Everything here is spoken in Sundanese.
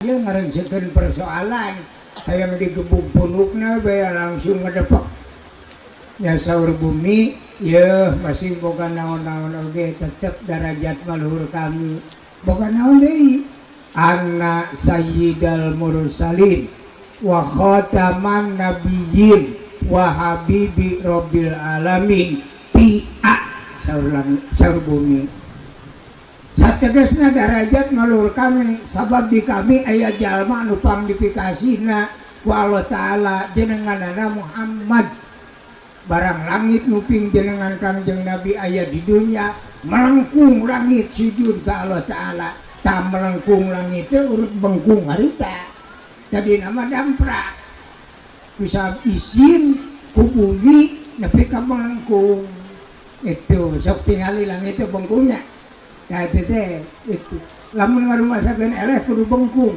Ieu ngareunsekeun persoalan hayang digebug punukna bae langsung ngedepek nya. Saur bumi, yeuh, masih boga naon-naon oge tetep darajat maluhur kami. Boga naon deui? Anna sayyidal mursalin wa khataman nabiyyin wa habibi rabbil alamin pia. Saur langit, saur bumi, sategasna darajat maluhur kami sabab di kami aya jalma anu pangdipikasihna ku Allah Ta'ala, jenenganana Muhammad. Barang langit nguping jenengan Kangjeng Nabi aya di dunia, melengkung langit sujud ke Allah Ta'ala. Tak melengkung langit teh urut bengkung harita, jadi nama damprak bisa izin ku bumi nepi ka melengkung itu. Sok tingali langit itu bengkungnya. Nah, itu teh itu lamun ngarumasakeun eleh kudu bengkung.